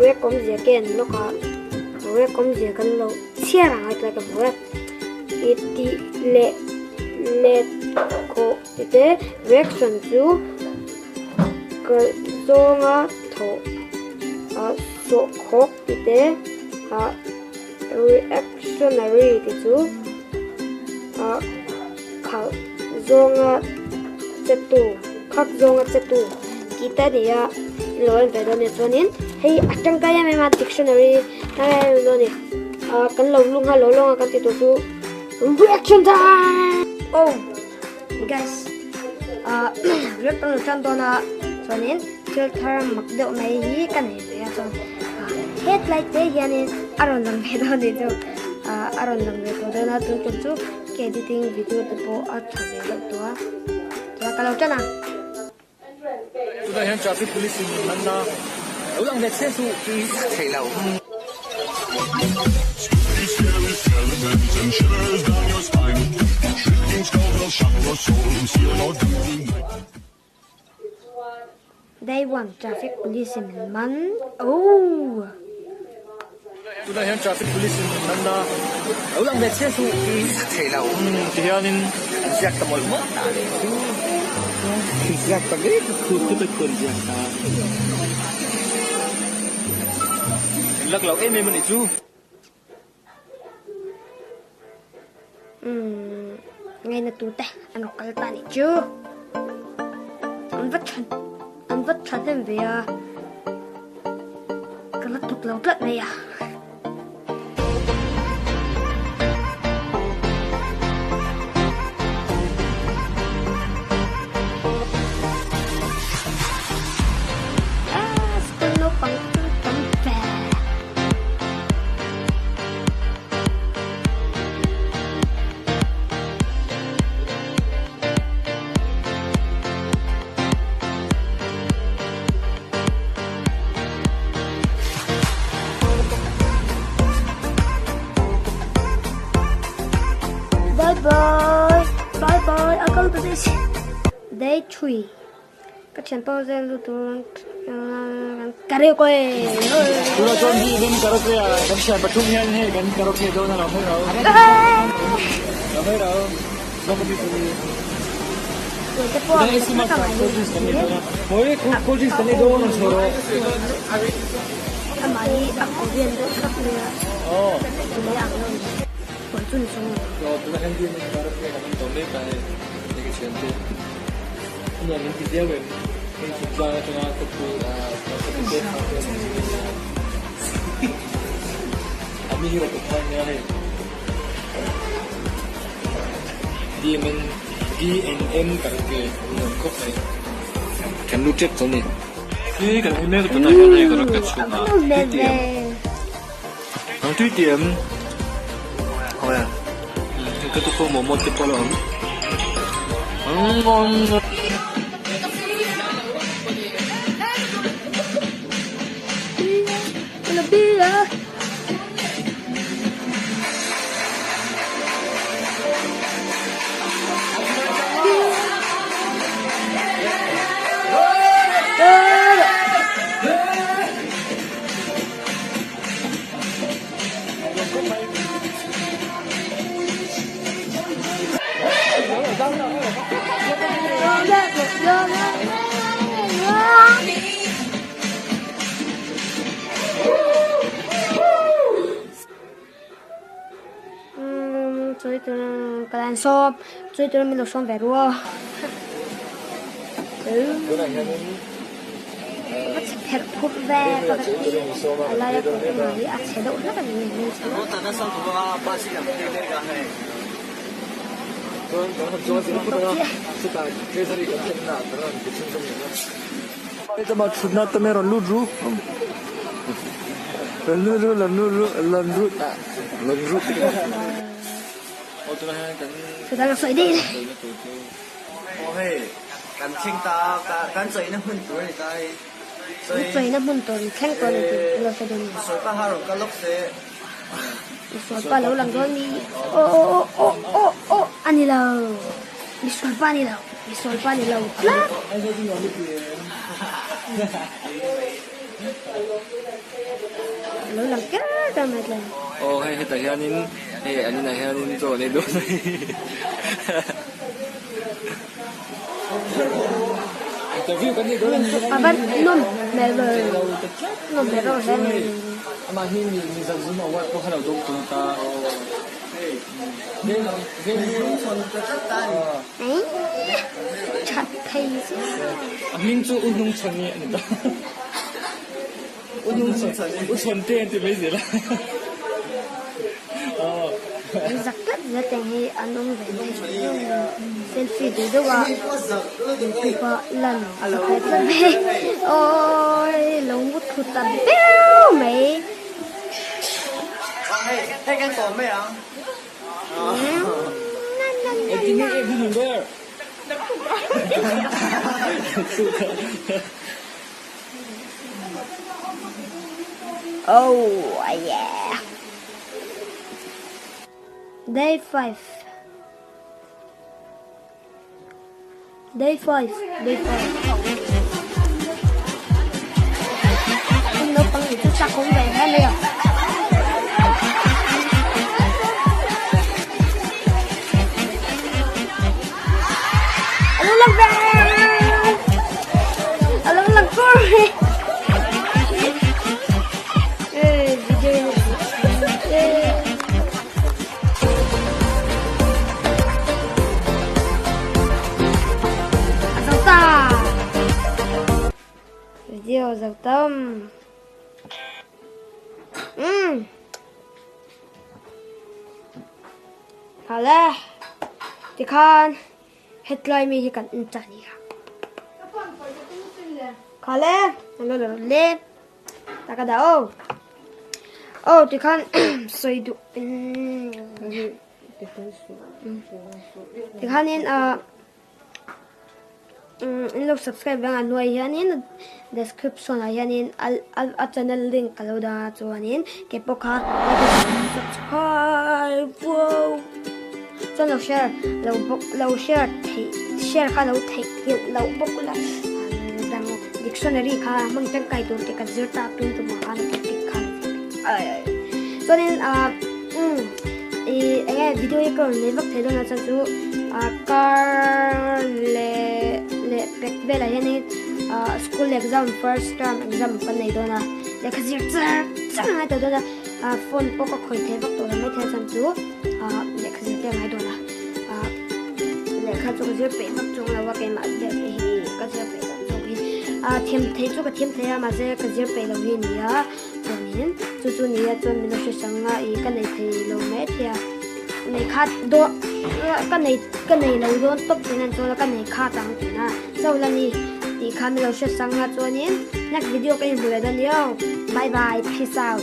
React awmzia ka en lawk a, react awmzia kan lo chhiar ang a tlai ka hmu e. I tih leh let khawh ti te reaction chu kalh zawnga thawh a sawh khawk ti te a reactionary ti chu a khalh zawnga che tu khak zawnga che tu tih te a ni a lo en ve dawn nia chuanin hei a tangkai em em a dictionary tangkai em em dawn a ni ah kan lo lu nghal lo lawng a kan tih tur chu reaction time oh guys ah react kan lo tan dawn a chuanin thil thar mak deuh mai hi ka nei ve a chuan hetlai te hianin a rawn lang ve dawn a nih chu ah a rawn lang ve tawh dawn a tun tum chu ka editing video te pawh a tha ve deuh tawh a chuan ka lo tan ang. Tunah hian traffic police in min man a, lo lang ve chiah chu thei lo. Day one traffic police in min man oh. Tunah hian traffic police in min man a, lo lang ve chiah chu thei lo. Ti hianin an ziak ta mawlh mawlh ta le chu ziak ta ngei ka khur khut a khuan ziak ta. In lak loh em em a nih chu. Umm ngaina tute an rawn kal ta nih chu. An va tha an va tha hnem ve a. Ka la tuk lo tlat mai a. Ah school naupang chu tam ve. Bye bye bye bye a kal ta daih si day three Ka thianpa zel lu tur karaoke Tunah chuan hi kan karaoke ah kan thian pathum hian hei kan karaoke dawn a lo hmel lo lo hmel lo somebody to me cold drinks kan nei dawn a mawi cold drinks kan nei dawn a chho rawh Amah hi a Korean deuh thlap mai a tunge ang lo ni Aw tunah hian karaoke kan en tawh mek a hei hei ka thiante. Nuam min ti viau em? Hei thingtlang atanga khawpui ah khawpui te kha te an zir ania. A mi hi rawn awm kha ania hei. DMN DNM karaoke nuam khawp mai. Kan lu tep tawh ni. Hi kan ei mek tunah hian hei karaoke chhungah tui ti em? Nang tui ti em? Aw e. Ka tu pawh momo te pawh a la awm. Tunah hianin Chuan kan han chuang zir phut anga chutah treasury kan thlen na kan rawn ti chhunzawm leh a. Hetlama thutna tam hi a rawn lut ru rawn lut ru rawn lut ru rawn lut ah rawn lut aw tunah hian kan sawina tur chu aw hei kan thleng ta a kan chawina hmun tur a ni ta hei chawina hmun tur in thleng tur a ni tih lo hre dawn a ni. Sawi pa ha rawn kal lawk se. Misualpa lo lang dawn mi aw aw aw aw aw a ni lo misualpa a ni lo misualpa a ni lo tlat. Lo lang ker ker mai tlem. Aw hei hetah hianin hei an inah hianin chaw an ei dawn a ni. Interview kan nei dawn a ni. A van nawm hmel ve. Nawm hmel reuh hle mai. Amah hi mi Mizazum award pawh kha lo dawng tawh ta. That thei sia. A hming chu U Hnung Chhani a ni ta. U Hnung Chhani, U Chhawnte an ti mai zel a. Zak tlat zet ang hi an awm ve mai. Selfie duh deuh a inpupa lan zak ve tlat mai. Awii lo ngut thlu ta beuh mai. Hei kan kawm mai ang. Engtin nge em hmun ber? Oh yeah. Day 5. Day 5. Day 5. Naupang nih chu chak awm ve hle mai a. A lo lang ve! A lo lang kur mai. Eh, video in eh. A zo ta! Video zo tam. Umm. Hale. Tikhan hetlai mi hi kan en ta nia. Khale. Lo lo le. Taka da o. O tikhan soi du. Tikhanin a in lo subscribe vang a hnuai hianin description ah hianin a channel link ka lo dah a chuanin ke pawh kha subscribe wow chuan lo share lo bawk lo share theih share kha lo theih nghilh loh bawk ula dang dictionary kha hmang tangkai tur te ka zir tak tun tumah khan topic kha chuanin ah Ih eng nge video hi ka rawn nei vak thei dawn a chuan chu ah car leh leh pack velah hianin ah school exam first term exam kan nei dawn a lehkha zir char char a ngai tawh dawn a ah phone pawh ka khawih thei vak tawh lo maithei a chuan chu ah lehkha zir te a ngai dawn a ah lehkha chu ka zir peih vak chuang lo a keimah ber hi ka zir peih loh zawk hi ah thiam thei chu ka thiam thei a mahse ka zir peih loh hi a ni a. Chuanin chu chu nia chuan min lo hre hrang a ih ka nei thei lo mai thei a nei khat dawn ka nei ka nei lo dawn tawp tihna an chuan a ka nei khat ang tihna chauh la ni tih kha min lo hre hrang a chuanin next video ka inhmu leh dawn nia bye bye peace out.